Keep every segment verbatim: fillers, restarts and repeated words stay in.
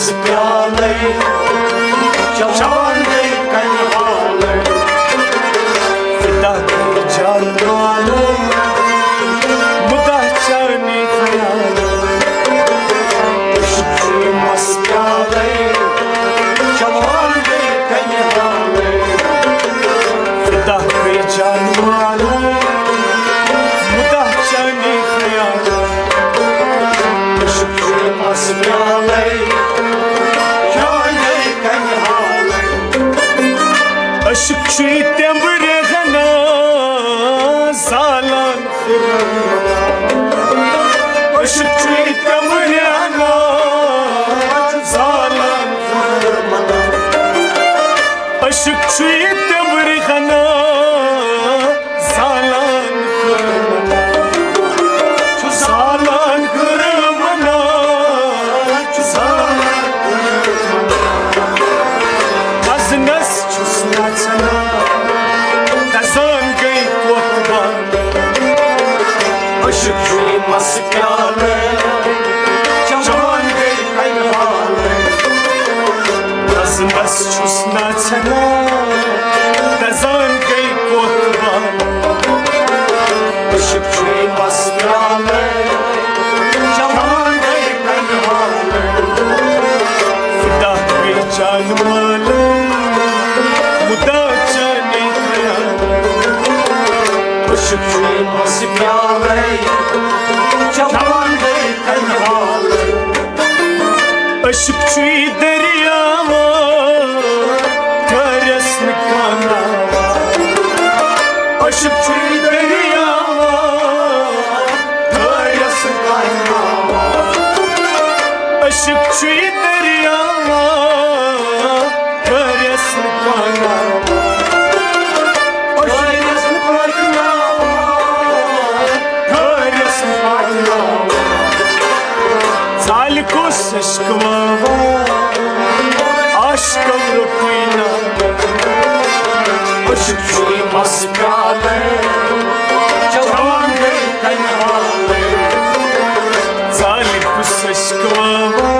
پیالے چوان گٔے کنہِ حالے۔ فدا گٔے جان مالے، مُدا چانی خیالے۔ عشق چھُ مس پیالے چوان گٔے کنہِ حالے۔ فدا گٔے جان مالے، مُدا چانی خیالے۔ عشق چھُ مس پیالے چوان گٔے کنہِ حالے۔ عشق چھُ تیمبرِ ہنا زالان۔ عشق چھُ تیمبرِ ہنا زالان۔ عشق چھُ تیمبرِ ہنا زالان۔ چھُ زالان، چھُ زالان۔ وزنس چھُس نژان، دزان گٔے کوتوال۔ عشق چھُ مس پیالے چوان گٔے کنہِ حالے۔ وزنس چھُس نژان، دزان گٔے کوتوال۔ عشق چھُ مس پیالے چوان گٔے کنہِ حالے۔ فدا گٔے جان مالے، مُدا چانی خیالے۔ عشق چھُ مس پیالے چوان گٔے کنہِ حالے۔ عشق چھُ دٔریاوا، ٹھہرس نہٕ کانٛہہ۔ عشق چھُ دٔریاوا، ٹھہرس نہٕ کانٛہہ۔ عشق چھُ دٔریاوا، ٹھہرس نہٕ کانٛہہ۔ عشق چھُ دٔریاوا، ٹھہرس نہٕ کانٛہہ۔ ژالہِ کُس عشق واوا، عاشقو روٚٹٕے ناو۔ عشق چھُ مس پیالے چوان گٔے کنہِ حالے۔ ژالہِ کُس عشق واوا،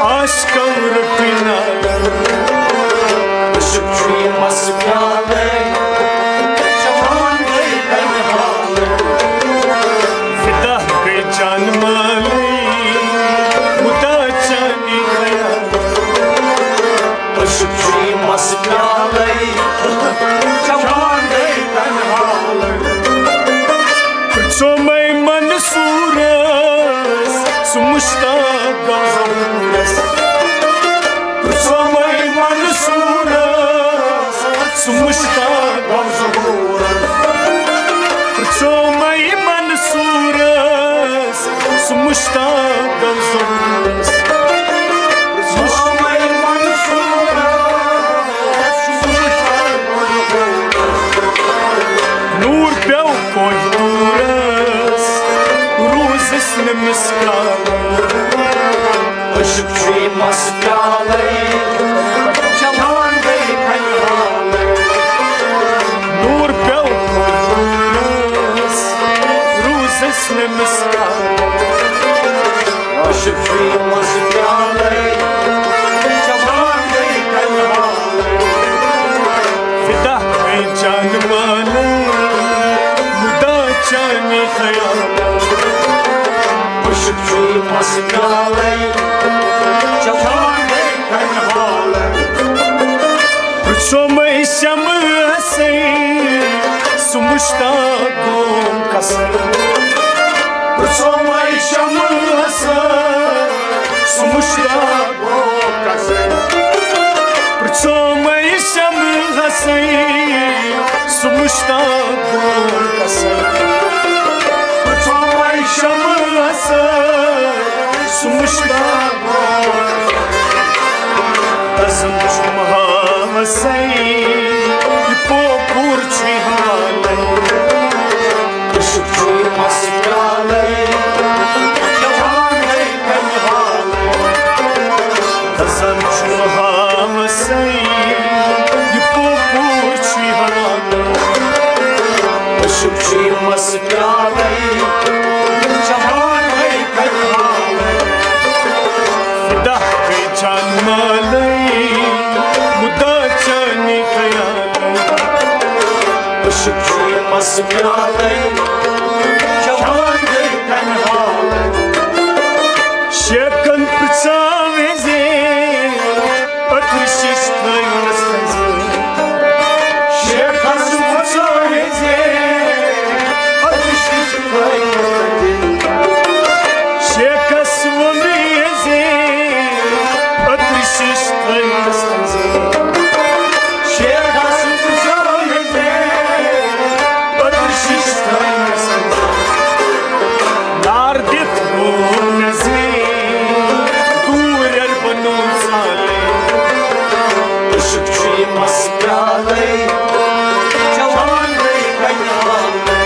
عاشقو روٚٹٕے ناو۔ عشق چھُ مس پیالے چوان گٔے کنہِ حالے۔ فدا گٔے جان مالے، مُدا چانی خیالے۔ عشق چھُ مس پیالے چوان گٔے کنہِ حالے۔ پرٛژھو مے منصورس، سُہ مشتاق ظہورس۔ پرٛژھو مے منصورس، سُہ مشتاق ظہورس۔ پرٛژھو مے منصورس، سُہ مشتاق ظہورس۔ پرٛژھو مے منصورس، سُہ مشتاق ظہورس۔ نوٗر پیوٚو کوہہِ طورس، روٗزس نہٕ مِثقال۔ عشق چھُ مس پیالے چوان گٔے کنہِ حالے۔ نوٗر پیوٚو کوہہِ طورس، روٗزس نہٕ مِثقال۔ عشق چھُ مس پیالے چوان گٔے کنہِ حالے۔ فدا گٔے جان مالے، مُدا چانی خیالے۔ عشق چھُ مس پیالے چوان گٔے کنہِ حالے۔ پرٛژھو مے شمعسے، سُہ مشتاق گوٚو کسے۔ پرٛژھو مے شمعسے، سُہ مشتاق گوٚو کسے۔ پرٛژھو مے شمعسے، سُہ مشتاق گوٚو کسے۔ پرٛژھو مے شمعسے، سُہ مشتاق گوٚو۔ قسم چھُم ہاوسے، یہِ پوپُر چھُے حالے۔ عشق چھُے مس پیالے، جوان گٔے کنہِ حالے۔ قسم چھُم ہاوسے، یہِ پوپُر چھُے حالے۔ عشق چھُے مس پیالے، جوان گٔے کنہِ حالے۔ پیالے چوان گٔے کنہِ حالے۔ شیخن پرژھاو زِ ٲخرس شیش تھٲوِس کنزِ۔ شیخس پرژھاو زِ ٲخرس شیش تھٲوِس کنزِ۔ شیخس ووٚن یہِ زِ ٲخرس شیش تھٲوِس کنزِ۔ شیخس پرژھاو زِ ٲخرس شیش تھٲوِس کنزِ۔ نار دِتھ گوٚو نزدیٖک، دوٗرٮ۪ر بنوو زالے۔ عشق چھُ یہِ مس پیالے، چوان گٔے کنہِ حالے۔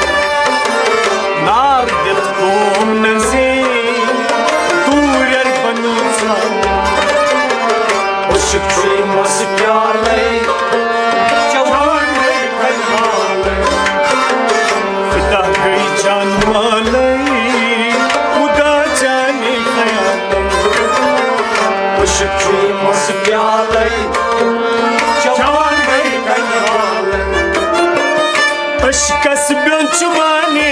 نار دِتھ گوٚو نزدیٖک، دوٗرٮ۪ر بنوو زالے۔ عشق چھُ یہِ مس پیالے، چوان گٔے کنہِ حالے۔ فدا گٔے جان والے، خدا جانے خیالے۔ عشق چھُ یہِ مس پیالے، چوان گٔے کنہِ حالے۔ عشقس بیوٚن چھُ معنی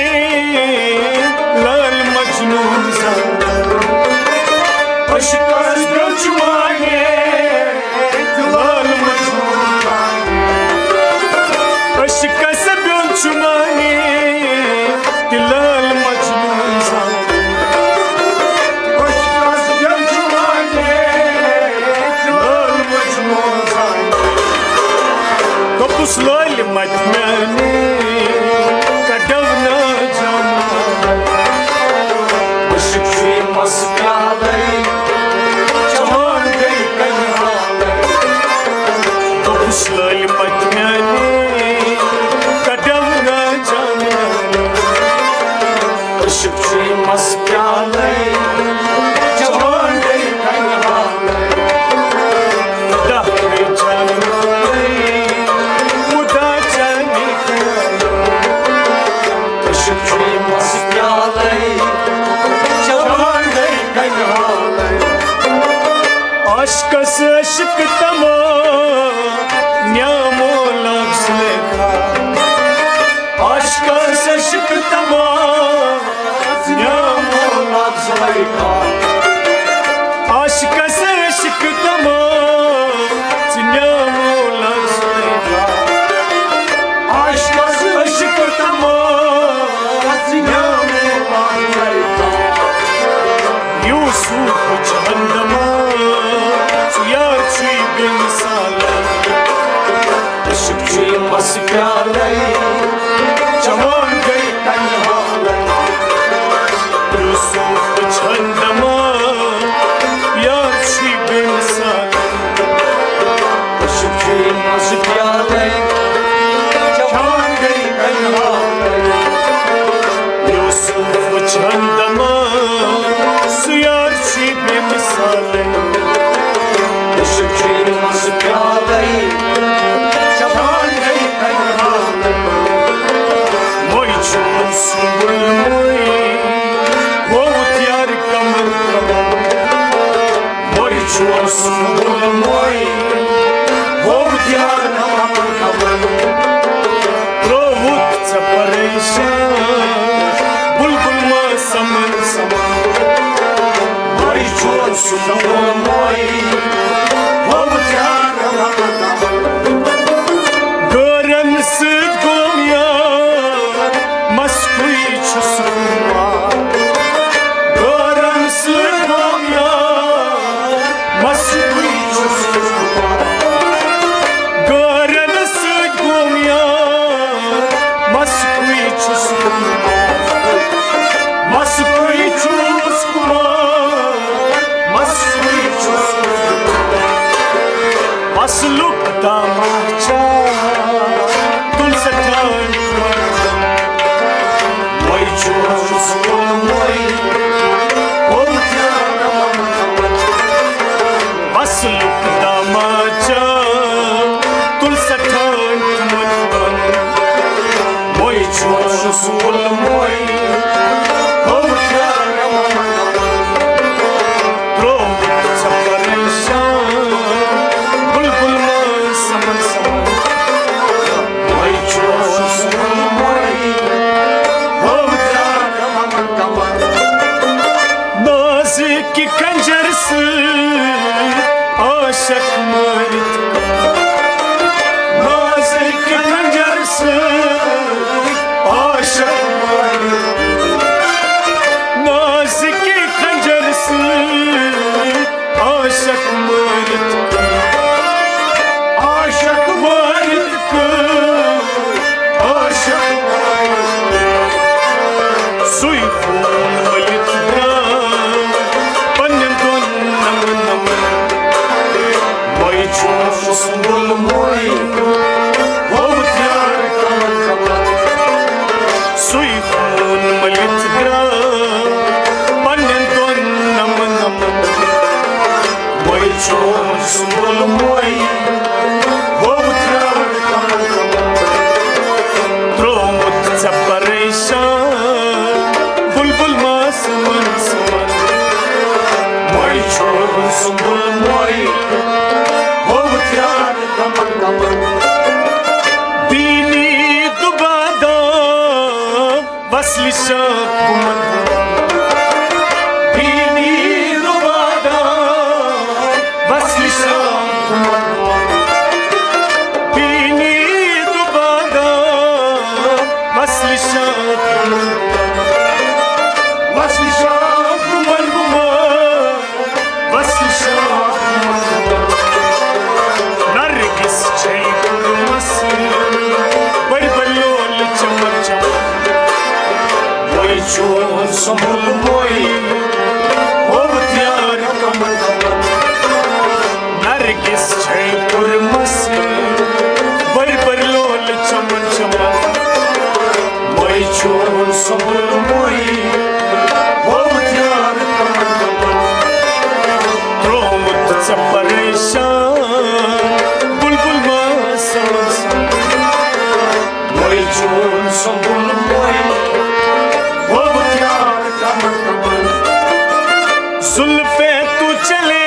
لال مجنون زانان۔ عشقس بیوٚن چھُ معنی لال مجنون۔ عشقس بیوٚن چھُ معنی تہِ لال مجنون زانان۔ عشقس بیوٚن چھُ معنی لال مجنون زانان۔ دوٚپُس لٲلۍ متہِ میانہِ کڈو نہٕ جان۔ عشق چھُ یہِ مس پیالے، چوان گٔے کنہِ حالے۔ دوٚپُس لٲلۍ متہِ میانہِ کڈو نہٕ جان۔ عشق چھُ یہِ مس پیالے، چوان گٔے کنہِ حالے۔ خدا گٔے جان والے، خدا جانے خیالے۔ عشق چھُ یہِ مس پیالے، چوان گٔے کنہِ حالے۔ عشقس عشق تمام نیامو لفظ لیکھا۔ عشقس عشق تمام نیامو لفظ لیکھا۔ عشقس عشق تمام نیامو لفظ لیکھا۔ عشقس عشق تمام نیامو لفظ لیکھا۔ یوسف چھُ ہندما، ژٕ یار چھُے بے مثال۔ عشق چھُ یہِ مس پیالے، چوان گٔے کنہِ حالے۔ یوسف چھُ ہندما، یار چھُے بے مثال۔ عشق چھُ یہِ مس پیالے، چوان گٔے کنہِ حالے۔ یوسف چھُ ہندما، سُہ یار چھُے بے مثالے۔ عشق چھُے مس پیالے، چوان گٔے کنہِ حالے۔ وۄنۍ چھُ سُمبُل مُے، ہووُتھ یار کمر کمر۔ وۄنۍ چھُ سُمبُل مُے، ہووُتھ یار کمر کمر۔ ترٛووُتھ ژےٚ پریشان، بلبل ما سمن سمن۔ وۄنۍ چھُ سُہ نوٚو موے، ہوٚو زیادٕ لمن لمن۔ غٲرن سۭتۍ گوٚم یار، مسکُے چھُس بہٕ۔ غٲرن سۭتۍ گوٚم یار، مسکُے چھُس بہٕ۔ غٲرن سۭتۍ گوٚم یار، مسکُے چھُس بہٕ۔ مسکُے چھُس بہٕ۔ مسکُے چھُس بہٕ۔ کہ کنجر سۭتۍ عاشق مٲرِتھ۔ نازٕکۍ کنجر سۭتۍ عاشق مٲرِتھ۔ نازٕکۍ کنجر سۭتۍ عاشق مٲرِتھ۔ عاشق مٲرِتھ۔ عاشق مٲرِتھ۔ سُے خوٗن مٔلِتھ درٛاو پننٮ۪ن دۄن نمن نمن۔ وۄنۍ چھُ سُمبُل موے ہووُتھ یار کمن کمن۔ سُے خوٗن مٔلِتھ درٛاو پننٮ۪ن دۄن نمن نمن۔ وۄنۍ چھُ سُمبُل موے ہووُتھ یار کمن کمن۔ ترٛوومُت ژےٚ پریشان بلبل ماسہٕ منٛز۔ وۄنۍ چھُ سُمبُل موے ہووُتھ یار کمن کمن۔ بیٖنی دُبادام وصلہِ شاہ کُمن۔ بیٖنی دُبادام وصلہِ شاہ کُمن۔ بیٖنی دُبادام وصلہِ شاہ کُمن۔ وصلہِ شاہ کُمن۔ وصل شاہ۔ نرگس چھے کوٚرمس بٔڑۍ بٔڑۍ لولہٕ چمن چمن۔ وۄنۍ چون سُمبُل موے ہووُتھ یار کمن کمن۔ نرگس چھے کوٚرمس بٔڑۍ بٔڑۍ لولہٕ چمن چمن۔ وۄنۍ چون سُمبُل موے ہووُتھ یار کمن کمن۔ ترٛوومُت ژےٚ پریشان بلبل ماسس۔ وۄنۍ چون سُمبُل موے ہووُتھ یار کمن کمن۔ زُلفے تو چلے